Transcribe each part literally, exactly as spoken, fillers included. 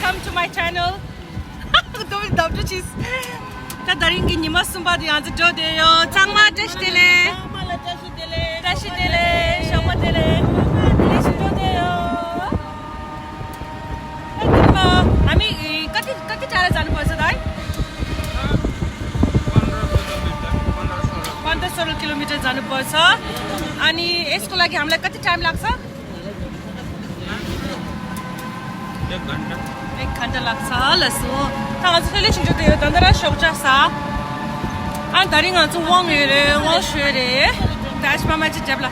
Welcome to my channel. ཏོ་བི་ལྡབ་འགྲོ་ཆིས། ད་དེ་རིང་གི་ཉི་མ་གསུམ་པ་དེ་ང་ཚོ་འགྲོ་བསྡད་ཡོད། ཚང་མ་བཀྲ་ཤིས་བདེ་ལེགས། ཚང་མ་ལ་བཀྲ་ཤིས་བདེ་ལེགས། བཀྲ་ཤིས་བདེ་ལེགས། ཞོགས་པ་བདེ་ལེགས། བདེ་ལེགས་ཤིག་འགྲོ་བསྡད་ཡོད། ད་དེ་ནི་མ་ཨ་མི་ཀ་ཏི་ཀ་ཏི་ཅ་ར་ཛ་ནི་པོ་ས་དའི། पन्ध्र सोह्र किलोमिटर जानुपर्छ। अनि यसको लागि हामीलाई कति टाइम लाग्छ? एक घन्टा। एक घन्टा लाग्छ ल। सो ད་ང་ཚོ་ལྷོད་ལྷོད་ཞིག་འགྲོ་དེ་ཡོད། ད་ལྟ་ར་ཞོགས་ཇ་ཟ། ཨ་ད་རིང་ང་ཚོ་དབང་ཡོད་རེད། དབང་ཞུས་རེད། ད་ཨ་ཕྱི་མ་མ་ཅིག་རྒྱབ་ལ།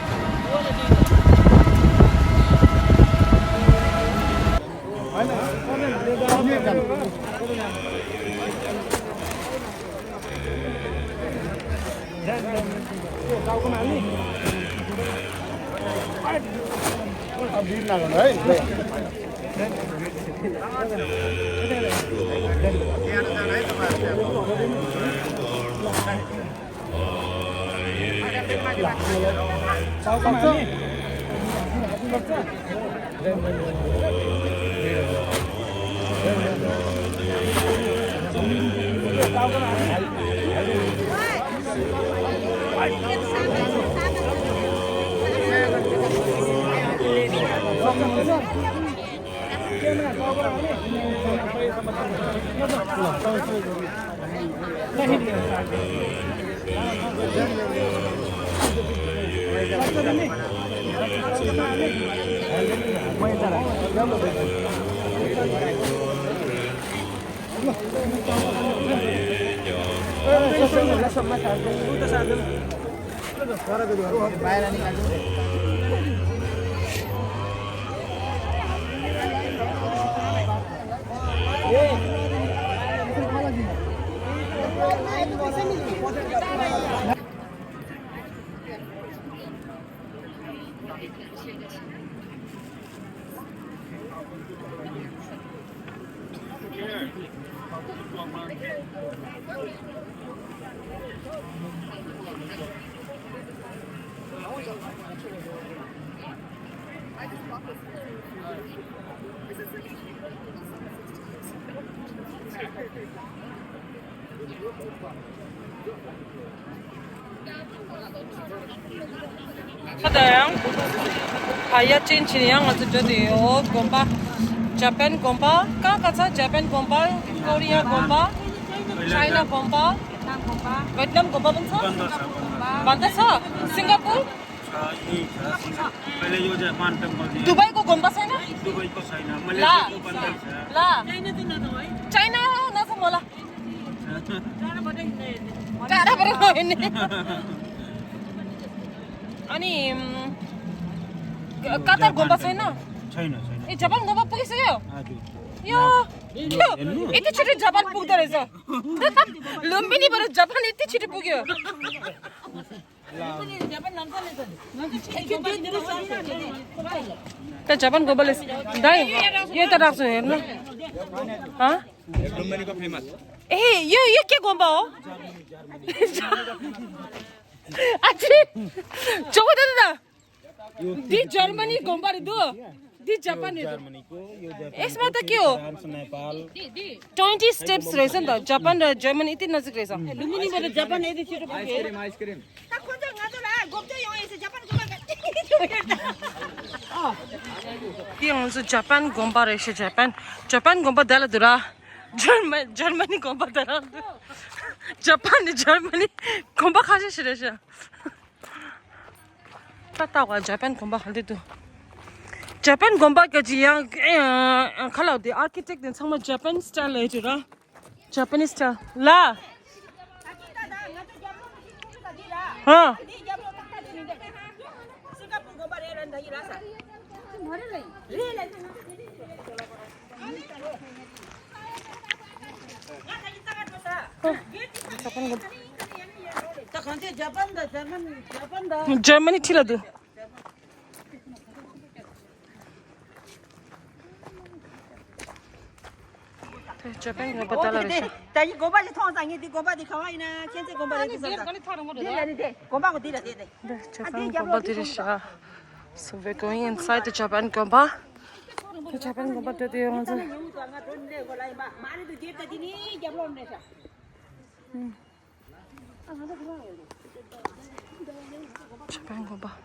ད་ཡང་ཕ་ཡ་ཅན་ཕྱིན་ཡང་ང་ཚོ་འགྲོ་དེ་ཡོད། དགོན་པ། ཇ་པན་དགོན་པ། གང་ག་ཚ་ཇ་པན་དགོན་པ། ཀོ་རི་ཡ་དགོན་པ། ཅའི་ན་དགོན་པ། ཝེཊ་ནམ་དགོན་པ། བན་ད་ས། བན་ད་ས། སིང་ག་པུར། हाँ, यही था। पहले यो जापान टेम्पल थी। दुबई को गोम्बा है ना? दुबई को साइना, ला। मलेशिया को बंदर था। ला। चाइना हो ना, समोला। टाढाबाट गयो नि। अनि, उम्, क-, कतार गोम्बा छैन? छैन, छैन। ए, जापान गोम्बा पुगिसक्यो? हजुर। यो, यो, हेर्नु? यति छिटो जापान पुग्दो रहेछ। लुम्बिनीबाट जापान यति छिटो पुग्यो। त जापान गोम्बाले दाइ, यो त राख्छु हेर्नु। हँ? ए, यो, यो के गोम्बा हो? अझै चोको त दा। दि जर्मनी गोम्बा रे दु। दि जापान रे दु। यसमा त के हो? ट्वेन्टी स्टेप्स रहेछ नि त। जापान र जर्मनी यति नजिक रहेछ। लुम्बिनीबाट जापान यति छिटो पुग्यो। ད་ཁོ་ཚོ་ང་ཚོ་ལ་སྒོ་བརྒྱབ་ཡོང་ཡིན་ཟེར། ཇ་པན་སྒོ་བརྒྱབ། དེ་ང་ཚོ་ཇ་པན་དགོན་པ་རེད་ཤག་ཇ་པན། ཇ་པན་དགོན་པ་དེ་ལ་འདུག་ར། ཇར་མ་ཇར་མ་ནི་དགོན་པ་དེ་ལ་འདུག་ཇ་པན་ནི་ཇར་མ་ནི་དགོན་པ་ཁ་ཤས་ཤིག་རེད་ཤག་ད་ལྟ་བ་ཇ་པན་དགོན་པ་ཧ་ལས་འདུག་ཇ་པན་དགོན་པ་ག་ཅི་ཡང་ཁ་ལག་དེ་ཨར་ཁི་ཊེག་དེ་ཚང་མ་ཇ་པན་སི་ཊའིལ་ལ་ཡོད་ར། Japanese style. ལ། ཧ། ཇར་མ་ནི་ཁྲིད་ལ་འདུག་ཇ་པན་དགོན་པ་ད་ལ་རེད་ཤག་ད་ཡི་དགོན་པ་ཞིག་མཐོང་ཙང་ངས་འདི་དགོན་པ་འདི་ག་བ་ཡིན་ན་མཁྱེན་ཚེ་དགོན་པ་རེད་ཟེར་ཙང་། འདི་ལ་ནི་དེ་དགོན་པ་གོ་འདི་ལ་དེ་དེ། འདི་ཇ་པན་དགོན་པ་འདི་རེད་ཤག So we're going inside the Japan དགོན་པ། ཇ་པན་དགོན་པ་འགྲོ་དུས་ང་ཚོ། ཇ་པན་དགོན་པ།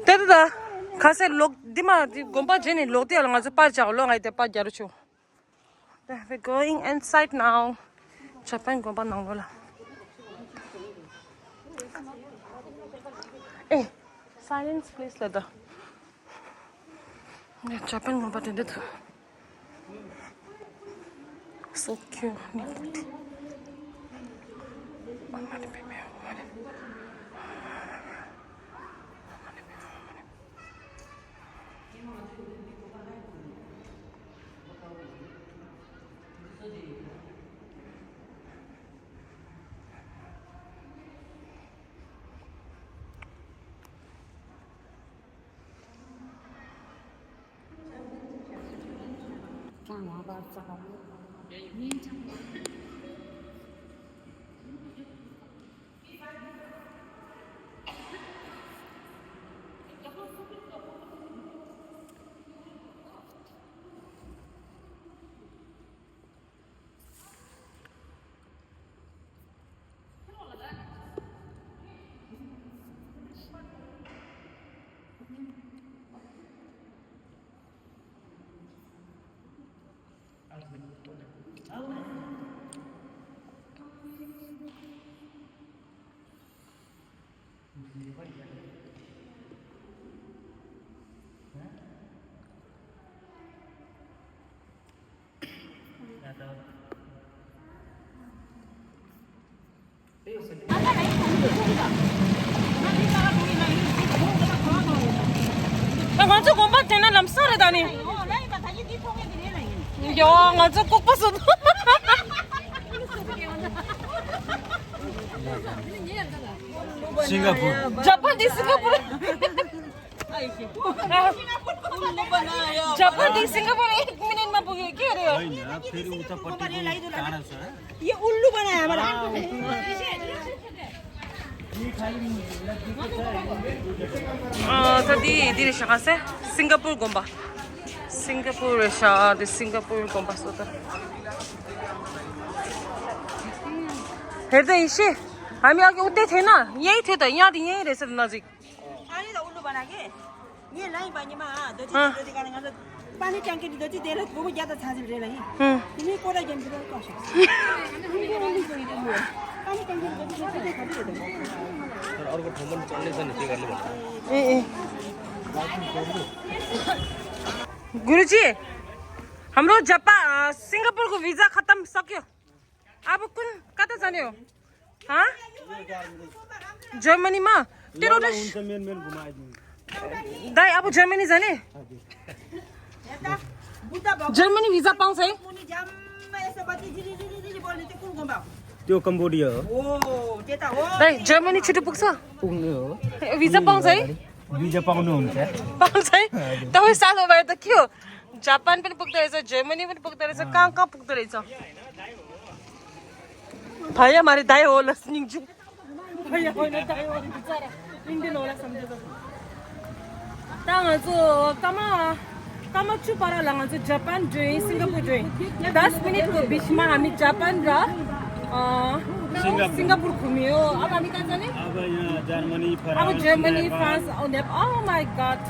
དེ་ད་ད། ཁ་སེ་ལོག་འདི་མ་འདི་དགོན་པ་བརྗེད་ནས་ལོག་དེ་ཡ་ལ་ང་ཚོ་པར་བྱ་ལོ། ང་ཡི་དེ་པར་རྒྱག་རུ་ཆུ། We're going inside now. ཇ་པན་དགོན་པ་ནང་ལོགས་ལ། ཨེ། Silence please ལ་ད། ཇ་པན་དགོན་པ་དེ་འདྲ་འདུག So cute. ང་ཚོ་དགོན་པ་དེ་ན་ལམ་སང་རེད་ད་ནི། ཡོ་ང་ཚོ་ལྐོག་པ་སོང་། Singapore. Japan they Singapore. Japan दे सिंगापुर एक मिनट में पुगे के रे। होइन, फेरि उतापट्टिको टाढा छ। ये उल्लू बनाया हमारा। अ, त दि दिने सकासे सिंगापुर गोम्बा। सिंगापुर रेशा दे सिंगापुर गोम्बा सोता। हेर्दै इसे हामी अघि उतै थिएन, यही थियो त, यहाँदेखि यहीँ रहेछ त नजिक। पानी त उल्लु बनाके। ये लाइन पानीमा दति हाँ। दति गाने गाने पानी ट्याङ्की दति देले गोबो ज्यादा छाजिल रे लाइन। हम्म। तिमी कोरा गेम बिगर कस। पानी ट्याङ्की दति दति खाली रे। अर्को ठाउँमा पनि चल्ने छ नि, के गर्ने भन्नु? ए ए। गुरुजी, हाम्रो जापा अ, सिङ्गापुरको भिजा खत्तम सक्यो। अब कुन कता जाने हो? हाँ? जर्मनीमा? तेरो त हुन्छ, मेन मेन घुमाइदिनु। दाइ, अब जर्मनी जाने? जर्मनी भिजा पाउँछ है? त्यो कम्बोडिया हो। दाइ, जर्मनी छिटो पुग्छ? पुग्ने हो। भिजा पाउँछ है? भिजा पाउनुहुन्छ। पाउँछ है? तपाईँ सानो भए त के हो? जापान पनि पुग्दो रहेछ, जर्मनी पनि पुग्दो रहेछ, कहाँ कहाँ पुग्दो रहेछ? भाइ हमारे दाइ हो लसनिङ जी। भाइ होइन, दाइ हो अरे बिचरा। इन्डियन होला सम्झेर। त ང་ཚོ་སྐར་མ་སྐར་མ་བཅུ་བར་ལ་ང་ཚོ་ཇ་པན་འགྲོ་ཡིན། སིང་ག་པུར་འགྲོ་ཡིན། दस मिनटको बिचमा हामी जापान र अ, सिङ्गापुर। सिङ्गापुर घुम्यो। अब हामी कहाँ जाने? अब यहाँ जर्मनी, अब फ्रान्स, जर्मनी, नेपाल। फ्रान्स, ओ, नेपाल। Oh my God।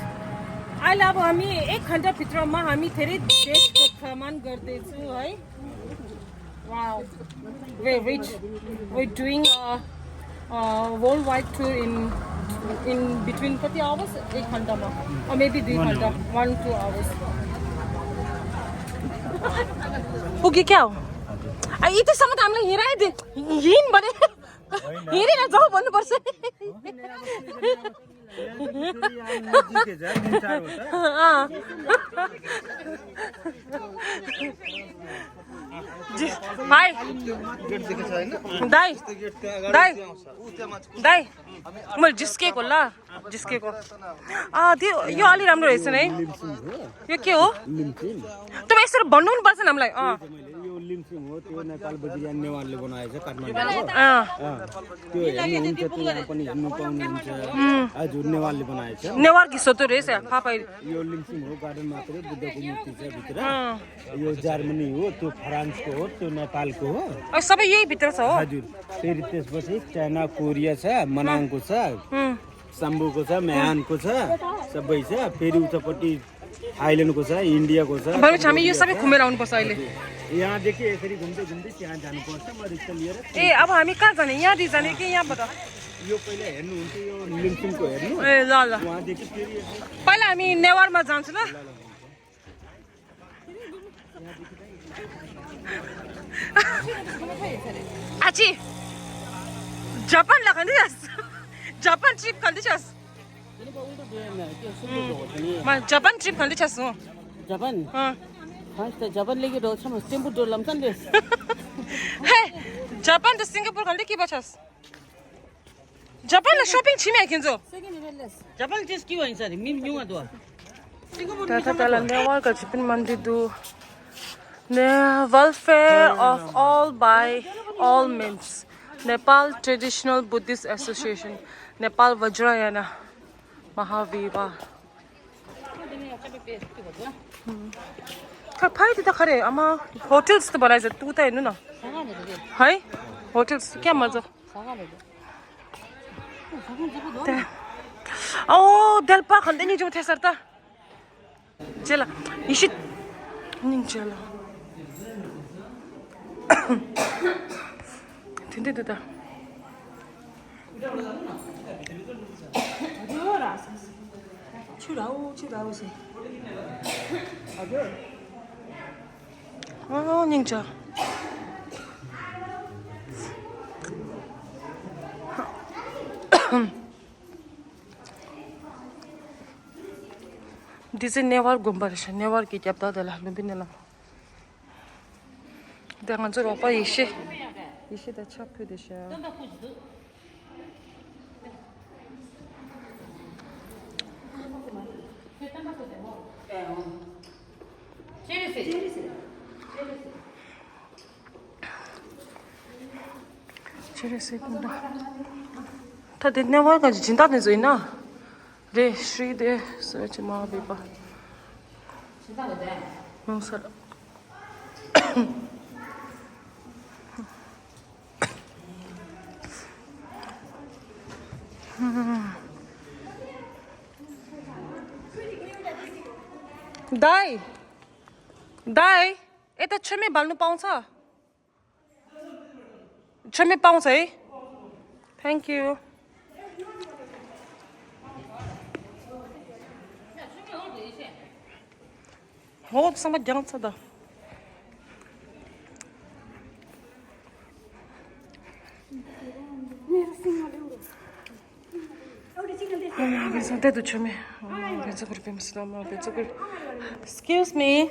अहिले अब हामी एक घन्टाभित्रमा हामी धेरै देशको भ्रमण गर्दैछौँ है। Wow। We're rich। We're doing a, a worldwide tour in, in between कति आवर्स? एक घन्टामा। Or maybe दुई घन्टा। One, two hours। पुग्यो क्या हो? आ, यतिसम्म त हामीलाई हिँडाइदिए, हिँड भने। होइन। हिँडेर जाऊ भन्नुपर्छ। यहाँ नजिकै छ, तिन चार हो त। अँ। जी, भाइ। गेट देखेको छ, होइन? दाइ। त्यस्तो गेट त्यहाँ अगाडि दाइ। चाहिँ आउँछ। ऊ त्यहाँ माथि। दाइ, मैले जिस्केको ल, जिस्केको। अँ, त्यो, यो अलि राम्रो रहेछ नि है। यो के हो? तपाईँ यसरी भन्नु पनि पर्छ नि हामीलाई। अँ। लिम्सुङ हो, त्यो नेपाल बगिरिया नेवारले बनाएछ काठमाडौँको। अँ। अँ, त्यो हेर्नुहुन्छ, त्यो यहाँ पनि हेर्नु पाउनुहुन्छ। उम्। हजुर, नेवारले बनाएछ। नेवारकी सोतो रहेछ, पापा। यो लिम्सुङ हो, गार्डन मात्रै, बुद्धको मूर्ति छ भित्र। अँ। यो जर्मनी हो, त्यो फ्रान्सको हो, त्यो नेपालको हो। अँ, सबै यही भित्र छ हो? हजुर। फेरि त्यसपछि चाइना, कोरिया छ, मनाङको छ। उम्। शम्भुको छ, म्यानको छ, सबै छ। फेरि उतापट्टि थाइल्यान्डको छ, इन्डियाको छ। भनेपछि हामी यो सबै घुमेर आउनुपर्छ अहिले। यहाँदेखि यसरी घुम्दै घुम्दै त्यहाँ जानुपर्छ, म रिक्सा लिएर। ए, अब हामी कहाँ जाने? यहाँदेखि जाने कि यहाँबाट? यो पहिला हेर्नुहुन्छ, यो लिम्सुङको हेर्नु। ए, ल, ल। उहाँदेखि फेरि यसो पहिला हामी नेवारमा जान्छु ल। ल, ल, हुन्छ। आची, जापानलाई खाँदै छस्? जापान ट्रिप खाँदै छस्? म जापान ट्रिप खाँदै छस् म। जापान? अँ। फर्स्ट त जापान लेके डो छ म टेम्पो डो लम्सन देस। हे, जापान त सिङ्गापुर खाँदै के बछस्? जापान ल shopping छिमे किन्छु। जापान चिज के भन्छ अरे? मिम न्युवा दुवा। ད་ད་ལ་ནེ་ཝར་ག་ཅི་པིན་མན་དི་དུ། ནེ། Welfare of all by all means. Nepal Traditional Buddhist Association. Nepal Vajrayana Mahavira. ཁ་ཕའི་དེ་ད་ག་རེ་ཨ་མ་ཧོ་ཊེལ་སི་ཏུ་བ་ར་ཟེར་ཏུ་ད་ཡིན་ནོ་ན། ཧའི། ཧོ་ཊེལ་སི་ཀྱ་མ་ཛོ། ཨོ་དལ་པ་ག་འདི་ནི་ཅུང་ཐེ་སར་ད། ཅེ་ལ་ཡི་ཤི། སྙིང་ཅེ་ལ། དེ་འདི་འདི་ད། ཆུ་ར་འོ་ཆུ་ར་འོ་ཟེར། ཨོ་སྙིང་ཅ། འདི་ཚེ་གནས་བར་དགོན་པ་རེད་ཤག་གནས་བར་གྱི་རྒྱབ་ད་དེ་ལ་ལུམ་བི་ནི་ལ། དེ་ང་ཚོ་རོགས་པ་ཡེ་ཤེས། ཡེ་ཤེས་དང་ཕྱག་ཕུལ་དེ་ཤག་ཅི་རེད་ཟེར་གི་འདུག་ད་དེ་གནས་བར་གང་ཅི་སྦྱིན་བདག་དེ་ཚོ་ཡིན་ན། རེད་ཤྲི་དེ་སོ་ཅི་མ་བི་པ། ཡོང་ས་ར། ད་ཡི། ད་ཡི། ཨེ་ད་ཆོས་མེད་སྦལ་ནུ་པང་ཚ། ཆོས་མེད་པང་ཚ་ཡི། Thank you. ཧོབ་སང་མ་རྒྱང་ཚ་ད། Excuse me.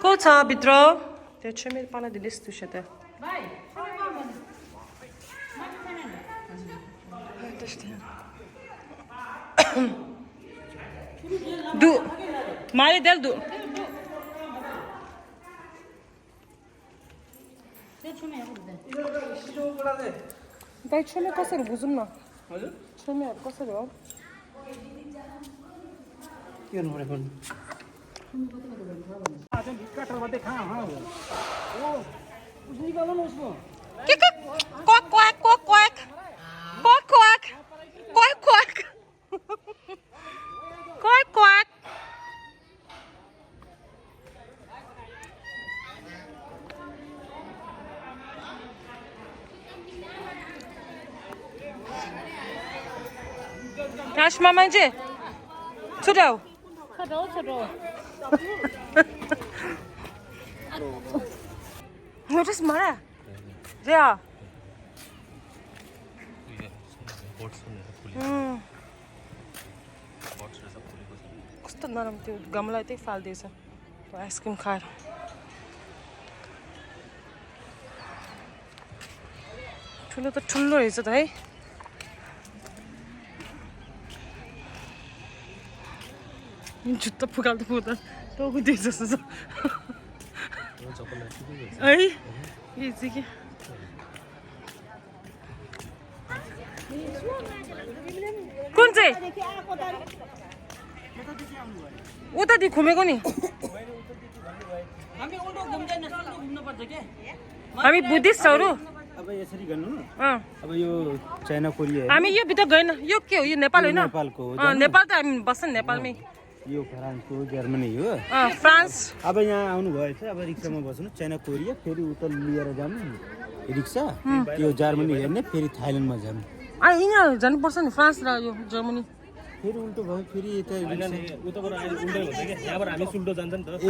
ཁོ་ཚ་བི་ཏྲོ། དེ་ཆོས་མེད་པ་ན་དེ་ལིས་ཏུ་ཤ་དེ། དུ། མ་རེད་དལ་དུ། ད་ཆོས་མེད་ཀོ་སར་འགུ་ཟུམ་ན། ཆོས་མེད་ཀོ་སར་ཡོང་། ཀི་ཀི། ཀོག་ཀོག་ཀོག་ཀོག་ཀོག་ཀོག། ཀོག་ཀོག། ཀོག་ཀོག། ཡ་ཤི་མ་མན་ཇེ། ཚུར་འགྲོ། ཚུར་འགྲོ་ཚུར་འགྲོ། ནོ་ཊིས་མ་ར། རེད་ཨ། ཨུམ། कुछ तो नरम थियो गमला इतने फाल दिएछ। आइसक्रिम खाएर ठुलो त ठुलो रहेछ त है। जुत्ता फुकाल्दा फुकाल्दा टाउको दुखेछ जस्तो छ। है। ए चाहिँ के कुन चाहिँ? उतातिर घुमेको नि। हामी बुद्धिस्टहरू। अब यसरी गर्नु न। अँ। अब यो चाइना कोरिया हो। हामी यो भित्र गएन। यो के हो? यो नेपाल होइन? नेपालको हो, नेपाल त हामी बस्छ नेपालमै। यो फ्रान्सको, जर्मनी हो। अँ, फ्रान्स। अब यहाँ आउनुभएछ, अब रिक्सामा बस्नु, चाइना कोरिया, फेरि उता लिएर जानु रिक्सा, त्यो जर्मनी हेर्ने, फेरि थाइल्यान्डमा जानु। अँ, यहाँ जानुपर्छ नि, फ्रान्स र यो जर्मनी। फेरि उल्टो भयो, फेरि यता रिक्सा। उताबाट आयो, उल्टै हुन्छ क्या, यहाँबाट हामी उल्टो जान्छ नि त। ए,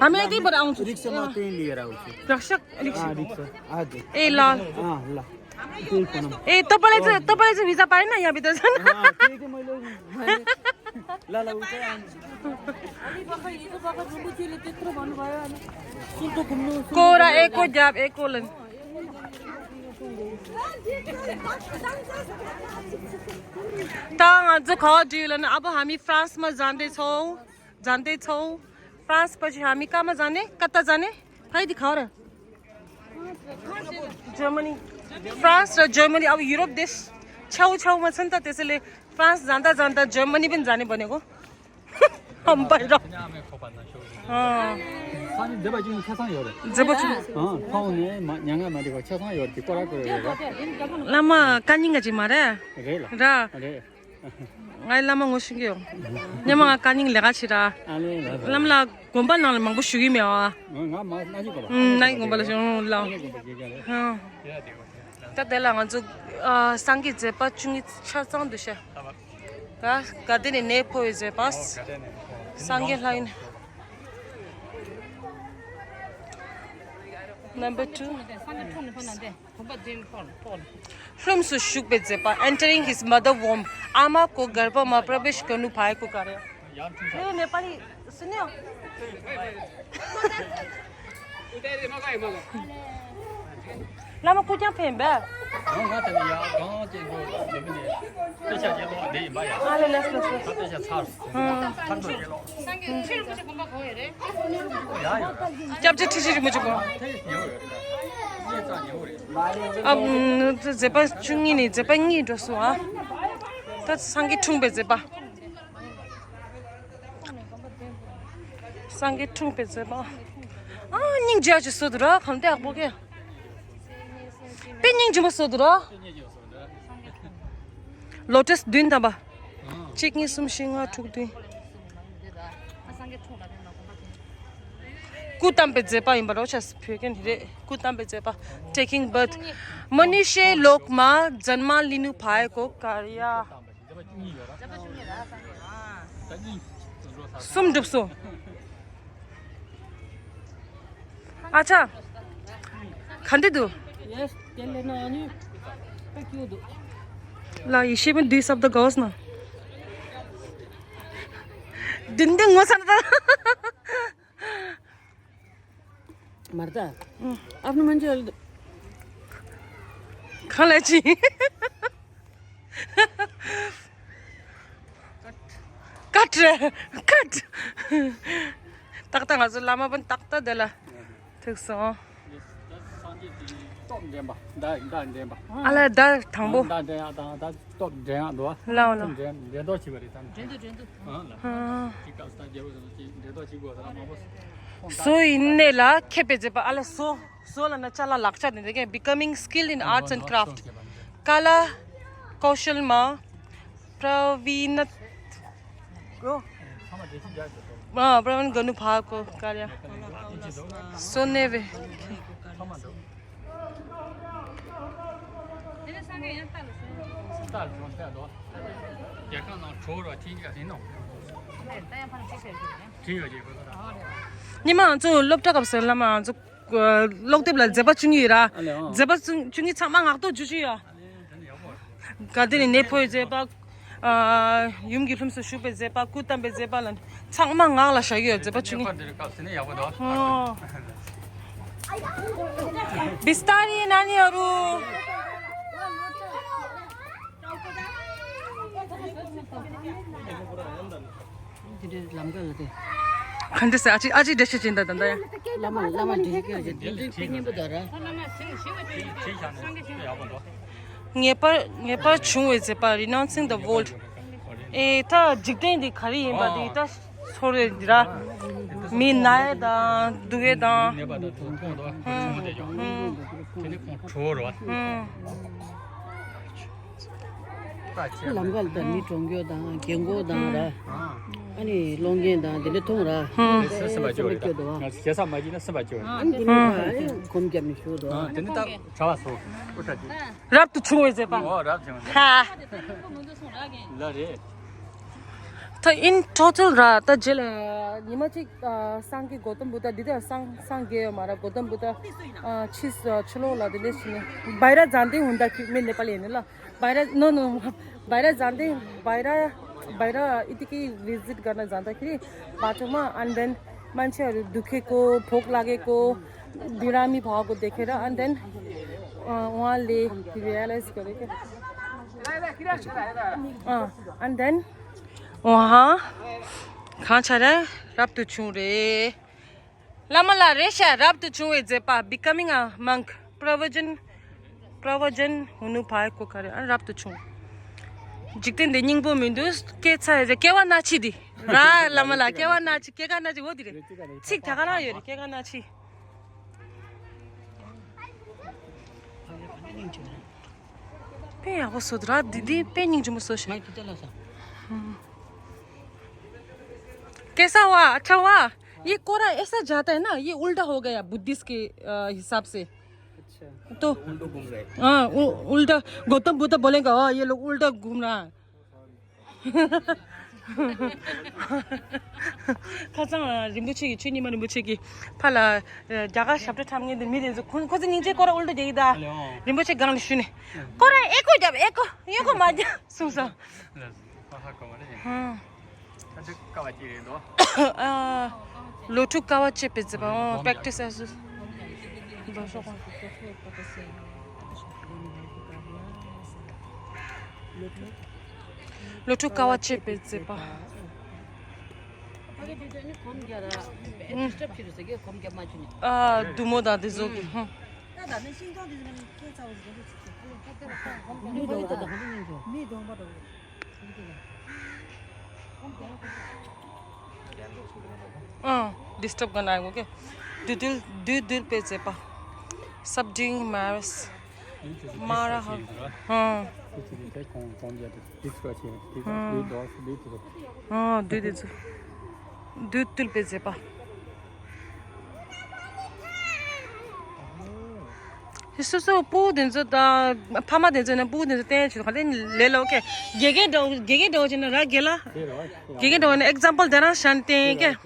हामी यतैबाट आउँछौँ। रिक्सामा त्यहीँ लिएर आउँछु। रक्षक रिक्सा। अँ, रिक्सा, हजुर। ए, ल। अँ, ल। त्यही फोन। ए, तपाईँलाई चाहिँ, तपाईँलाई चाहिँ भिसा पाएन यहाँभित्र जान? अँ, त्यही त मैले, मैले ल, ल, उतै आउनु। कोरा एको ग्याप एको लन। त अझ खड्रियो लन। अब हामी फ्रान्समा जाँदैछौँ, जाँदैछौँ। फ्रान्सपछि हामी कहाँमा जाने? कता जाने? खै दिखाओ र। जर्मनी। फ्रान्स र जर्मनी, अब युरोप देश छेउछेउमा छ नि त, त्यसैले फ्रान्स जाँदा जाँदा जर्मनी पनि जाने भनेको। अम्बाइ र। अँ। ཛེ་པ་ཅུང་ཁ་སང་ཡོད་རེད། ཛེ་པ་ཅུང་། ཨ། ཁོང་ནས་མ་ཉང་ང་མ་འདི་ག་ཁ་སང་ཡོད་རེད། ཀོ་ར་ཀོ་ར་ཡོད་རེད། བླ་མ་ཀ་ཉིང་ག་ཅིག་མ་རེད། རེད་ལ། ར། རེད། ངའི་བླ་མ་ངོ་ཤེས་ཀྱི་ཡོད། སྔོན་མ་ང་ཀ་ཉིང་ལས་ཀ་བྱེད་ར། ཨ་ལེ་ལ། བླ་མ་ལ་དགོན་པ་ནང་ལ་མང་པོ་ཞུ་གི་མེད་ཨ། ང་ང་མ་ན་ཅི་གོ་ལ། ཨུམ། ན་ཅི་དགོན་པ་ལ་ཞུ་ལ། ཨ་ལེ་དགོན་པ་དགེ་རྒན་རེད། ཧང་། ད་དེ་ལ་ང་ཚོ་ཨ་སངས་རྒྱས་མཛད་པ་བཅུ་གཉིས་ཆ་ཚང་འདུག་ཤག་ད་ག་དེ་ནས་གནས་འཕོ་བའི་མཛད་པ། སངས་རྒྱས་ལྷ་ཡིན། Number two. ལྷུམས་སུ་ཞུགས་པའི་མཛད་པ། Entering his mother womb. आमाको गर्भमा प्रवेश गर्नु भएको कार्य। मेरो नेपाली सुन्यो। लामा को क्या फेम बे? आले लस लस लस। क्या बच्चे ठीक ठीक मुझे को। अब ཛེ་པ་བཅུ་གཉིས་ནས་ཛེ་པ་གཉིས་འགྲོ་སོང་ཨ། ད་སངས་རྒྱས་འཁྲུངས་པའི་མཛད་པ། སངས་རྒྱས་འཁྲུངས་པའི་མཛད་པ། ཨ་སྙིང་རྗེ་ཅིག་བཟོ་འདུག་ར། གང་དེ་ཡག་པོ་གེ། དཔེ་སྙིང་རྗེ་མོ་བཟོ་འདུག་ར། ལོ་ཊས་བདུན་ཐམ་པ། གཅིག་གཉིས་གསུམ་བཞི་ལྔ་དྲུག་བདུན། སྐུ་བལྟམས་པའི་མཛད་པ་ཡིན་པ་རོ་ཆ་བོད་སྐད་རེད། སྐུ་བལྟམས་པའི་མཛད་པ། Taking birth. मनुष्य लोकमा जन्म लिनु भएको कार्य। གསུམ་འགྲུབ་སོང་། ཨ་ཅག་ག་འདྲ་འདུག་ཡེས། དེ་ལས་ན་ཨ་ནི་དཔེ་སྐྱིད་འདུག་ལ་ཡེ་ཤེས་མི་འདུས་སབ་ད་གོ་སྣང་། འདི་འདི་ངོ་ཚ་ན་ད། མར་ད། ཨབ་ནི་མན་ཇལ། གང་ལ་ཅི། ཀཊ་རེད། ཀཊ། ཏག་ཏག་ང་ཚོ་བླ་མ་པོ་ཏག་ཏག་དེ་ལ་ཐུག་སོང་། སྟོབས་འགྲན་པ། མདའ་མདའ་འགྲན་པ། ཨ་ལ་མདའ་དང་པོ། མདའ་འགྲན་ཡག་དང་མདའ་སྟོབས་འགྲན་ཡག་འདུག་ཨ། ལའོ་ལའོ། འགྲན་འགྲན་ཐོག་བྱེད་པ་རེད་ད། འགྲན་འདུག་འགྲན་འདུག་ཨ་ལ། ཨ། ཅིག་སྐབས་སུ་ད་རྒྱལ་པོ་ཟེར་ན་ཅིག་འགྲན་ཐོག་བྱེད་དགོས་ཟེར་ན་མང་པོ། བཟོ་ཡིན་ནས་ལ་མཁས་པའི་མཛད་པ། ཨ་ལ་བཟོ། བཟོ་ལ་ན་ཅ་ལག་ལག་ཆ་དེ་འདི་གའི། Becoming skilled in arts and craft. कला कौशलमा प्रवीण। अँ, प्रवीण गर्नु भएको कार्य। सोनेवे। ཉི་མ་ང་ཚོ་སློབ་གྲྭ་སྐབས་སུ་བླ་མ་ང་ཚོ་ཀློག་དེབ་ལ་མཛད་པ་བཅུ་གཉིས་ཡོད་ར། ཨ་ལེ་ཨང་། མཛད་པ་བཅུ་བཅུ་གཉིས་ཚང་མ་ངག་ཐོག་བསྒྱུར་བཅུག་ཡོད། ག་དེ་ནས་གནས་འཕོ་བའི་མཛད་པ། ཨ། ཡུམ་གྱི་ལྷུམས་སུ་ཞུགས་པའི་མཛད་པ། སྐུ་བལྟམས་པའི་མཛད་པ་ལ་ཚང་མ་ངག་ལ་བཞག་ཡོད། མཛད་པ་བཅུ་གཉིས། འདིར་སྐབས་ཟིན་ན་ཡག་པོ་འདུག་ཨོ། बिस्तारी नानीहरू। དེ་འདྲའི་ལམ་ཀ་ལ་དེ། ག་འདྲ་ཟེར། ཨ་ཅེ་ཨ་ཅེ་འགྲེལ་བཤད་བྱེད་ད་ད་ད་ཡ། བླ་མ་བླ་མ་འདྲེན་བཤད་བྱེད་དེ་དེ་དཔེ་སྙན་པོ་འདུག་ར། ངེས་པར་ངེས་པར་བྱུང་བའི་མཛད་པ། Renouncing the world. ཨེ་ད་འཇིག་རྟེན་འདི་ག་རེ་ཡིན་པ་འདི་ད་ཚོར་བའི་འདི་ར། མི་ན་ཡས་དང་སྡུག་ཡས་དང་། ཧུམ་ཧུམ་ཧུམ། ལམ་ཁ་ལ་ད་མི་གྲོངས་རྒྱུ་དང་རྒན་གོག་དང་ར། ཨ་ནི་སློང་རྐྱེན་དང་དེ་འདྲ་མཐོང་ར། ཧུམ། སེམས་པ་སྐྱོ་རེད་ད། སྐྱེ་ས་མ་བགྱིས་ན་སེམས་པ་སྐྱོ་རེད། ཨ་ནི་དེ་ནི་ད་གོམ་རྒྱབ་ནས་བཞུགས་འདུག་ཨ་དེ་ནི་ད་གྲྭ་བ་སོ་ཨུ་ཏྲ་དེ། རབ་ཏུ་བྱུང་བའི་མཛད་པ། ཨོ་རབ་བྱུང་བའི་མཛད་པ། ཧ། ལ་རེད། ད་in total ར་ད་རྗེས་ལ་ཉི་མ་གཅིག་ཨ་སངས་རྒྱས་གོ་ཏམ་བུ་ཏ་འདི་ད་སངས་སངས་རྒྱས་ཡོད་མ་ར། གོ་ཏམ་བུ་ཏ་ཨ་ཕྱིས་ཨ་ཕྱི་ལོགས་ལ་དེ་འདྲ་ཞིག་ནས་བྷའི་ར་ཛཱན་ཏིང་ཧུན་ད་ཁི་མེ་ནེ་པ་ལི་ཡིན་ལ། བྷའི་ར་ནོ་ནོ། བྷའི་ར་ཛཱན་ཏིང་བྷའི་ར་བྷའི་ར་ཨི་ཏི་ཀི་ཝི་ཛིཊ་གར་ན་ཛཱན་ཏ་ཁི་རི་བྷ་ཏོ་མ། And then मान्छेहरू दुखेको, भोक लागेको, बिरामी भएको देखेर, and then अ, उहाँले रियलाइज गरे क्या। अ, and then उहाँ कहाँ छ र? रब तु छु रे। लामाला रेशा रब तु छु वे जेपा, becoming a monk, प्रवचन प्रवचन हुनु भएको कार्य। अ, रब तु छु। जिक्तेन दे निङ बो मिन्दुस के छ रे, केवा नाची दि। रा लामाला केवा नाची, केका नाची हो दि रे। छिक थाका ना यो रे, केका नाची। དཔེ་ཡག་པོ་བཟོ་འདུག་ར། འདི་འདི་དཔེ་སྙིང་རྗེ་མོ་བཟོ་ཤག་ངས་ཁྱི་ལྟ་ལ་ས། कैसा हुआ? अच्छा हुआ? ये कोरा ऐसा जाता है ना, ये उल्टा हो गया बुद्धिस्ट के अ, हिसाब से। अच्छा। तो उल्टा घूम रहा है। हाँ, उ-, उल्टा गौतम बुद्ध बोलेगा, "हाँ, ये लोग उल्टा घूम रहा है।" ཁ་སང་རིན་པོ་ཆེ་གི་ཆོས་ཉི་མ་རིན་པོ་ཆེ་གི་ཕ་ལ་རྒྱ་གར་ཞབས་བྲོ་འཁྲབ་མཁན་དེ་མི་དེ་ཚོ་ཁོ་ཁོ་ཚོ་སྙིང་རྗེ་སྐོར་ཨུལ་ཏོ་རྒྱག་གི་ད། རིན་པོ་ཆེ་སྒང་ལ་ཞུས་ནས་སྐོར་ཨེ་ཀོ་རྒྱབ་ཨེ་ཀོ་ཨེ་ཀོ་མ་རྒྱབ་གསུངས་སོང་། ཨ། ལོ་དྲུག་དཀའ་བ་སྤྱད་པའི་མཛད་པ། ཨོ། པྲེག་ཊི་སི་ཨ་སུ། ལོ་དྲུག་དཀའ་བ་སྤྱད་པའི་མཛད་པ། ཨ། བདུད་མོ་དང་དེ་ཚོ་གི། ཧུམ། ཨང་། ཌིས་ཊབ་ག་ན་ཡོད་གི། བདུད་འདུལ་བདུད་འདུལ་པའི་མཛད་པ། སབ་ཌིང་མ་ར་སི། མ་ར་ཧ། ཨང་། ཨང་། བདུད་འདི་ཚོ། བདུད་འདུལ་པའི་མཛད་པ། སོ་སོ་སྤུ་གུ་དེ་ཚོ་དང་ཕ་མ་དེ་ཚོ་ནས་སྤུ་གུ་དེ་ཚོ་བསྟན་ཆོག་ག་དེ་ལས་ལོ་ཀེ། དགེ་རྒན་འདྲ་བོ་དགེ་རྒན་འདྲ་བོ་བྱས་ན་ར་དགེ་ལ། དགེ་རྒན་འདྲ་བོ་ནས་ཨེག་ཛམ་པལ་དེ་རང་བཞག་ནས་བསྟན་ཀེ།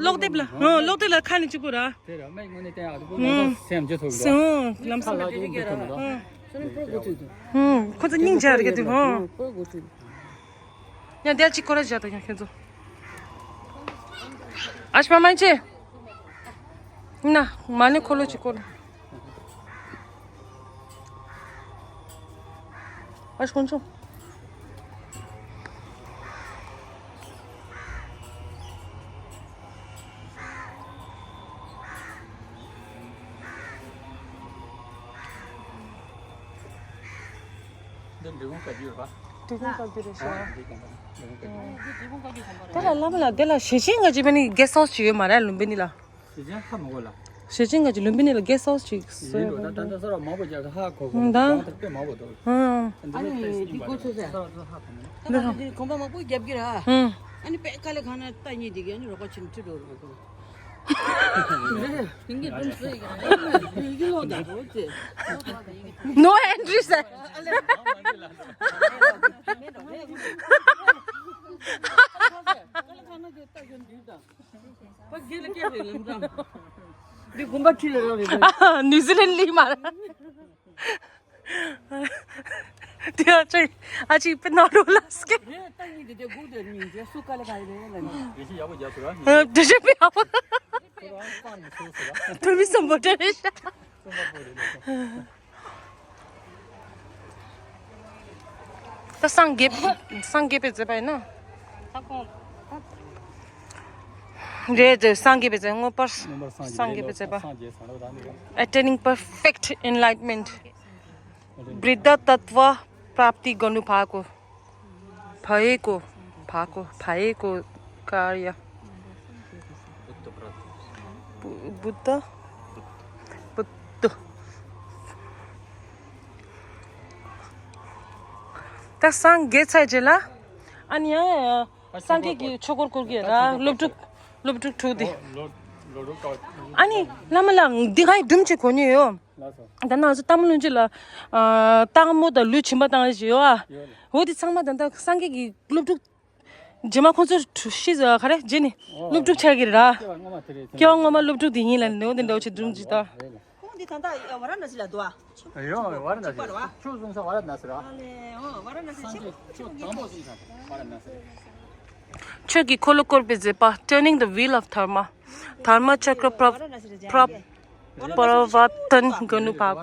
ཀློག་དེབ་ལ་ཧོ་ཀློག་དེབ་ལ་ཁ་ནས་གཅིག་པུ་ར། དེ་ར་མེད་དངོས་གནས་བསྟན་ཡག་ཏུ་ཀུན་ཧོ་སེམས་ཇེ་ཐུབ་ཀྱི་ར། ཧོ་ལམ་སང་དེ་རིགས་ཀྱི་ར། ཧོ་ཁོ་ཚོ་སྙིང་རྗེ་རེད་ཀེ་དུ་ཧོ། ཡང་དེ་ལ་གཅིག་སྐོར་ར་བཞག་དང་ཡང་ཁྱེད་ཚོ། ཨ་ཤ་མ་མ་ཆེ། ན་མ་ནི་འཁོར་ལོ་གཅིག་སྐོར། ཨ་ཤ་ཁོང་ཚོ། འདི་འབྲི་གུང་བཀའ་བརྒྱུད་རེད་པ། འབྲི་གུང་བཀའ་བརྒྱུད་རེད་ཤག་འདི་གང་ག་འབྲི་གུང་བཀའ་བརྒྱུད། དེ་ལ་བླ་མ་ལ་དེ་ལ་ཞེ་ཆེན་ག་ཅི་བས་ནི་གེ་སི་ཧའུ་སི་ཅིག་ཡོད་མ་རེད་ལུམ་བི་ནི་ལ། ཞེ་ཆེན་ཧ་མ་གོ་ལ། ཞེ་ཆེན་ག་ཅི་ལུམ་བི་ནི་ལ་གེ་སི་ཧའུ་སི་ཅིག་ཡིན་འགྲོ་ད་ད་ད་ས་ར་མང་པོ་རྒྱག་ཧ་གོ་གོ་ད་གོང་དུ་དཔེ་མང་པོ་འདུག་ཨ་ནི་འདི་གོ་ཆོད་ས་ས་ར་ད་ཧ་གོ་མོ་ད་ད་ད་འདི་གོམ་པ་མང་པོ་རྒྱབ་ཀྱི་ར། ཨ་ནི་དཔེ་དཀའ་ལས་ཁག་ན་ལྟ་ཉེས་འདི་ག་ནི་རོགས་པ་ཆེན་ཁྲི་འགྲོ་རོགས་གོ། No entry sir. New Zealand ལི་མ། དེ་ཨ་ཅེ་ཨ་ཅེ་པེ་ནོ་རོ་ལ་སྐད། རེད་ད་ཡིན་དེ་དེ་གུག་དེ་ཉིན་དེ་སུ་ཀ་ལེ་ཀ་ལེ་ལེ་ལེ། དེ་ཤི་ཡག་པོ་རྒྱབ་སོ་ར། དེ་ཤི་པེ་ཡག་པོ། དུ་མི་སམ་བོ་ཏེ་རེ་ཤ། ད་སངས་རྒྱས་སངས་རྒྱས་པའི་མཛད་པ་ཡིན་ན། རེད། སངས་རྒྱས་པའི་མཛད། མངོན་པར་མངོན་པར་སངས་རྒྱས། སངས་རྒྱས་པའི་མཛད་པ། སངས་རྒྱས་ཟེར་བ་དང་ནི། Attaining perfect enlightenment. Buddha tattva prapti ganu bhako. Bhako, bhako, bhako karya. Buddha. Buddha. ད་སངས་རྒྱས་ཚར་རྗེས་ལ། ཨ་ནི་ཡང་སངས་རྒྱས་ཀྱི་ཆོས་འཁོར་བསྐོར་གྱི་ར། སློབ་ཕྲུག་སློབ་ཕྲུག་དྲུག་དེ། ཨ་ནི་བླ་མ་ལགས་འདི་ག་ཡི་སྒྲུང་ཅིག་གོ་མྱོང་ཡོད། ད་ནང་ཚོ་སྟག་མོ་ལུང་བྱེད་ལ། སྟག་མོ་དང་ལུས་སྦྱིན་པ་བཏང་ཞིག་ཡོད་ཨ། འོ་དེ་ཚང་མ་ད་ལྟ་སངས་རྒྱས་ཀྱི་སློབ་ཕྲུག་རྗེས་མ་ཁོང་ཚོ་ཤི་ཟ་ག་རེ་རྗེས་ནི་སློབ་ཕྲུག་ཆགས་ཀྱི་རེད་ར། སྐྱེ་བ་སྔོན་མ་སློབ་ཕྲུག་དེ་ཡིན་ལ་ནི་འོ་དེ་འདྲ་བོ་ཆེ་སྒྲུང་ཅིག་ད། ཁོང་འདི་ད་ལྟ་ཝ་ར་ཎ་སི་ལ་འདུག་ཨ། ཡོ་ཝ་ར་ཎ་སི་ཆོས་གསུང་ས་ཝ་ར་ཎ་སི་ར། ཨ་ལེ་ཨོ་ཝ་ར་ཎ་སི་ཆོས་དང་པོ་གསུང་ས་ཝ་ར་ཎ་སི། ཆོས་ཀྱི་འཁོར་ལོ་བསྐོར་བའི་མཛད་པ། Turning the wheel of dharma. Dharma chakra pra pra parvattan ganu bhag.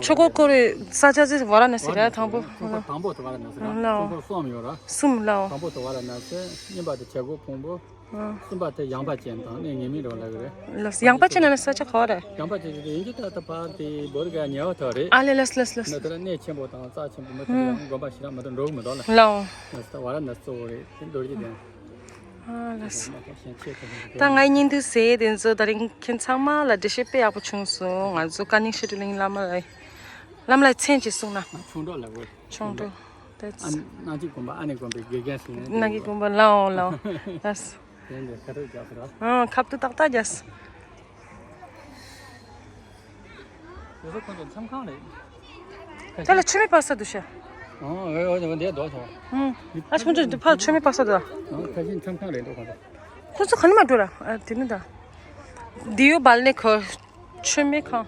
ཆོས་འཁོར་བསྐོར་བའི་ས་ཆ་ཟེར་ཝ་ར་ཎ་སི་རེད་དང་པོ། ཆོས་འཁོར་དང་པོ་དེ་ཝ་ར་ཎ་སི་རེད། ལའོ། ཆོས་འཁོར་གསུམ་ཡོད་ར། གསུམ་ལའོ། དང་པོ་དེ་ཝ་ར་ཎ་སི། གཉིས་པ་དེ་བྱ་རྒོད་ཕུང་པོ། གསུམ་པ་དེ་ཡངས་པ་ཅན་དང་གནས་ངེས་མེད་རོ་ལ་གི་རེད། ལགས་སོ། ཡངས་པ་ཅན་ན་ས་ཆ་ག་བ་རེད། ཡངས་པ་ཅན་དེ་ཡིན་གྱི་ད་ལྟ་ཕར་དེ་བོད་ག་ཉེ་བ་ཐག་རེད། ཨ་ལེ་ལགས་སོ་ལགས་སོ་ལགས་སོ། ན་དེ་ལ་གནས་ཆེན་པོ་དང་རྩ་ཆེན་པོ་མི་ཐུབ་ཡང་དགོན་པ་ཞིག་ར་མི་ཐུབ་འགྲོ་གི་མི་འདུག་ལ། ལའོ། ལགས་སོ། ད་ཝ་ར་ཎ་སི་གཙོ་བོ་རེད། དེ་རྡོ་རྗེ་གདན། ཨ་ལགས་སོ། ད་ངའི་བརྙན་ཐུང་གཟིགས་དེ་ཚོ་ད་རིང་ཁྱེད་ཚང་མ་ལ་འགྲེལ་བཤད་དཔེ་ཡག་པོ་བྱུང་སོང་། ང་ཚོ་བཀའ་རྙིང་བཤད་སྒྲུབ་གླིང་བླ་མ་ལ། བླ་མ་ལ་མཚན་ཅིག་གསུངས་ན། ཆུང་འགྲོ་ལ་བོད། ཆུང་འགྲོ། ཨ་ནི་ནང་གི་དགོན་པ་ཨ་ནི་དགོན་པའི་དགེ་རྒན་ཞིག་ཡིན། ནང་གི་དགོན་པ་ལའོ་ལའོ། ལགས་སོ། དེ་འདྲའི་ཁ་ཐུག་རྒྱག་ཟེར་བ། ཨང་ཁ་ཐུག་ཏག་ཏག་རྒྱག་སོང་། དེ་ཚོ་ཁོང་ཚོ་མཚམས་ཁང་རེད། དེ་ལ་མཆོད་མེ་སྤར་ས་འདུག་ཤག་ཨང་ཨེ་ཨོ་འདི་འདུག་ཐོ། ཨང་ཨ་ཁོང་ཚོ་འདི་ཕར་མཆོད་མེ་སྤར་ས་འདུག་ཨང་ཁ་ཤས་མཚམས་ཁང་རེད་འདུག་ཁོང་ཚོ། ཁོང་ཚོ་ག་ནས་མ་འགྲོ་ར། ཨ་དེ་ནི་ད། འདི་ཡོད་བལ་ནས་ཁོ། མཆོད་མེ་ཁང་།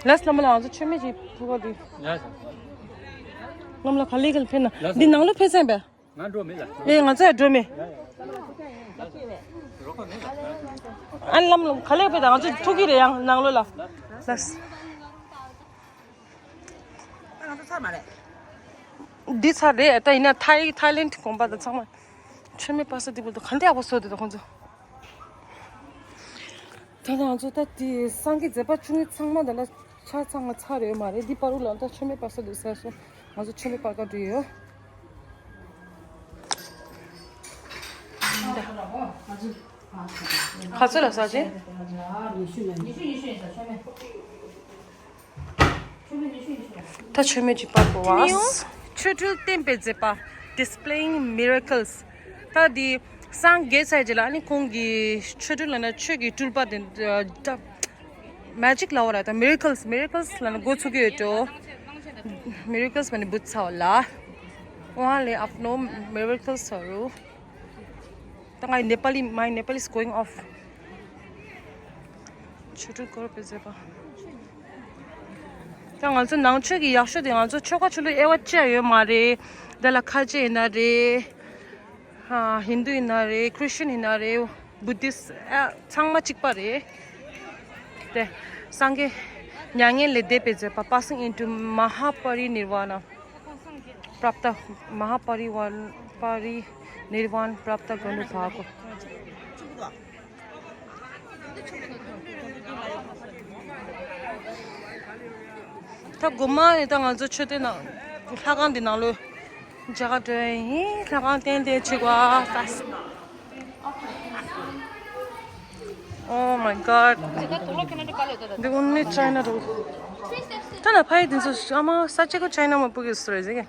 ལགས་སོ་བླ་མ་ལགས། ང་ཚོ་མཆོད་མེ་ཅིག་ཕུལ་བ་འདུག་བླ་མ་ལགས་ག་ལེ་ག་ལེ་ཕེབས་ན། འདི་ནང་ལོགས་ཕེབས་སེམས་པས། ང་འགྲོ་མེད་ལ། ཨེ་ང་ཚོ་ཡང་འགྲོ་མེད། ཨ་ནི་བླ་མ་ལགས་ག་ལེ་ཕེབས་ད་ང་ཚོ་ཐུག་གི་རེད་ཡང་ནང་ལོགས་ལ། ལགས་སོ། ང་ཚོ་ཚར་མ་རེད། འདི་ཚར་རེད། ད་ཡིན་ན་ཐའི་ཐའི་ལེན་ཌི་དགོན་པ་དང་ཚང་མ་མཆོད་མེ་སྤར་ས་འདི་བར་དུ་ག་འདྲ་ཡག་པོ་བཟོས་འདུག་ད་ཁོང་ཚོ། ད་ང་ཚོ་ད་དེ་སངས་རྒྱས་མཛད་པ་བཅུ་གཉིས་ཚང་མ་ད་ལ་ཆ་ཚང་ང་ཚར་ཡོད་མ་རེད། འདི་བར་དུ་ལ་ད་མཆོད་མེ་སྤར་ས་འདུག་ཟེར་སོང་། ང་ཚོ་མཆོད་མེ་སྤར་ག་འགྲོ་ཡོད། ག་ཚོད་ལ་ཟ་ཆེ། ད་མཆོད་མེ་ཅིག་སྤར་དགོས་བ། ཆོ་འཕྲུལ་བསྟན་པའི་མཛད་པ། Displaying miracles. ད་འདི་སངས་རྒྱས་ཚར་རྗེས་ལ་ཨ་ནི་ཁོང་གི་ཆོ་འཕྲུལ་ལབ་ན་ཆོས་ཀྱི་སྤྲུལ་པ་དེ་ད་མེ་ཇིག་ལབ་པ་ར། ད་miracles, miracles ལབ་ན་འགོ་ཚུགས་ཀྱི་ཡོད་འགྲོ། Miracles ལབ་ནི་འབུད་ཚར་བ་ལ། उहाँले आफ्नो miracles हरू ད་ངའི་Nepali, my Nepali is going off. ཆོ་འཕྲུལ་བསྐོར་བའི་མཛད་པ། ད་ང་ཚོ་ནང་ཆོས་ཀྱི་ཡག་ཤོས་དེ་ང་ཚོ་ཆོ་ག་ཆོ་ལུགས་དབྱེ་བ་ཕྱེ་ཡ་ཡོད་མ་རེད། དེ་ལ་ཁ་ཆེ་ཡིན་ན་རེད། ཧ་ཧིན་དུ་ཡིན་ན་རེད། ཁྲི་སི་ཅན་ཡིན་ན་རེད། བུ་དིསི་ཨ་ཚང་མ་གཅིག་པ་རེད། དེ་སངས་རྒྱས་མྱ་ངན་ལས་འདས་པའི་མཛད་པ། Passing into Mahaparinirvana. प्राप्त महापरिवन परिनिर्वाण प्राप्त गर्नुभएको। ད་དགོང་མོ་ནི་ད་ང་ཚོ་མཆོད་རྟེན་ནང་ལྷ་ཁང་འདི་ནང་ལོགས་མཇལ་ཁ་འགྲོ་ཡ་ཡིན། ལྷ་ཁང་ཏན་ཏན་ཆེ་བ། Oh my god. འདི་only China རུ། ད་ལ་ཕ་ཡི་འདི་ཚོ་ཨ་མ་ས་ཆ་གོ་China མ་པུ་གི་སུ་རེ་ཟེར་གི།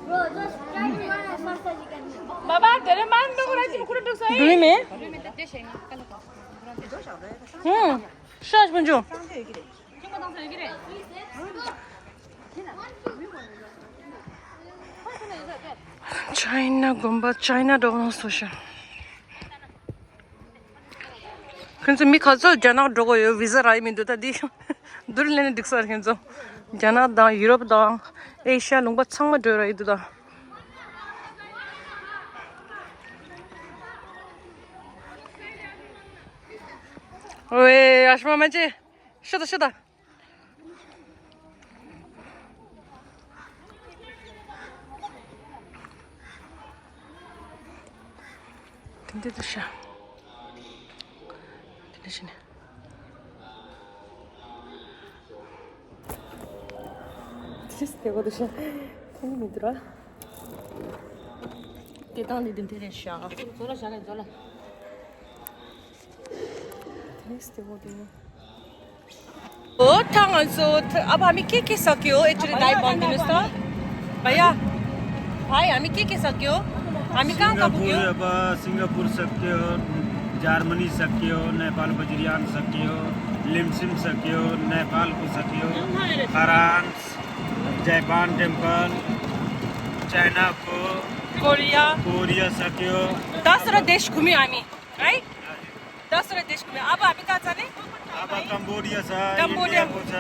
Bro, just try to run as fast as you can. Baba, tere man to kura chim kura duksa. Do you mean? Hmm. Shash bunju. China དགོན་པ་China འགྲོ་གནང་སོ་ཤ། ཁྱོད་ཚོ་མི་ག་ཚོད་རྒྱ་ནག་འགྲོ་གི་ཡོད། བི་ཟ་རག་གི་མི་འདུག་ད་འདི་འདུར་ལེན་འགྲིག་ས་རེད། ཁྱོད་ཚོ་རྒྱ་ནག་དང་ཡུ་རོབ་དང་ཨེ་ཤ་ཡ་ལུང་པ་ཚང་མ་འགྲོ་ར་ཡི་འདུག་ད། ཝེ་ཨ་ཤ་མ་མ་ཅེ་ཤི་ད་ཤི་ད། འདི་དུ་ཤ། དེ་ནས་ཤི་ནས། དེ་དེ་གོ་དུ་ཤ། ཁོང་མི་འདུག་ར། དེ་དང་འདི་དུ་དེ་རེད་ཤ། ཛོ་ལ་ཤ་ལ་ཛོ་ལ། དེ་དེ་གོ་དུ་ཡོད། ओ, था हाँ, सो, थ-, अब हामी के के सक्यो, एकचोटि दाइ भनिदिनुहोस् त। भैया, भाइ, हामी के के सक्यो? हामी कहाँ कहाँ पुग्यो? अब सिङ्गापुर सक्यो, जर्मनी सक्यो, नेपाल बज्रयान सक्यो, लिमसिम सक्यो, नेपालको सक्यो, फ्रान्स, जापान टेम्पल, चाइनाको, कोरिया। कोरिया सक्यो। दसवटा देश घुम्यो हामी, है? दसवटा देश घुम्यो। अब हामी कहाँ जाने? अब कम्बोडिया छ, कम्बोडिया। इन्डियाको छ,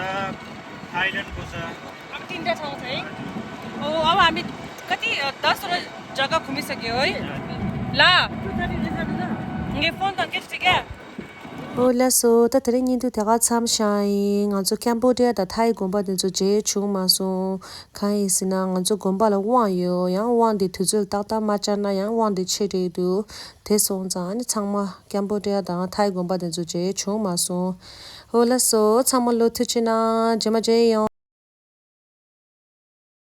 थाइल्यान्डको छ। अब तिनवटा ठाउँ छ है। हो, अब हामी कति, अ, दसवटा जग्गा घुमिसक्यो है। ल। ये फोन त के छ क्या? ཨོ་ལགས་སོ། ད་དེ་རིང་བརྙན་ཐུང་དེ་ག་མཚམས་བཞག་ཡིན། ང་ཚོ་ཀམ་བོ་ཌི་ཡ་དང་ཐའི་དགོན་པ་དེ་ཚོ་མཇལ་བྱུང་མ་སོང་། གང་ཡིན་ཟེར་ན་ང་ཚོ་དགོན་པ་ལ་དབང་ཡོད། ཡང་དབང་དེ་དུས་ཚོད་ཏག་ཏག་མ་བཅར་ན་ཡང་དབང་དེ་ཆད་འགྲོ་གི་འདུག་དེ་སོང་ཙང་ཨ་ནི་ཚང་མ་ཀམ་བོ་ཌི་ཡ་དང་ཐའི་དགོན་པ་དེ་ཚོ་མཇལ་བྱུང་མ་སོང་། ཨོ་ལགས་སོ། ཚང་མ་ལོ་ཐུགས་རྗེ་གནང་། རྗེས་མ་མཇལ་ཡོང་།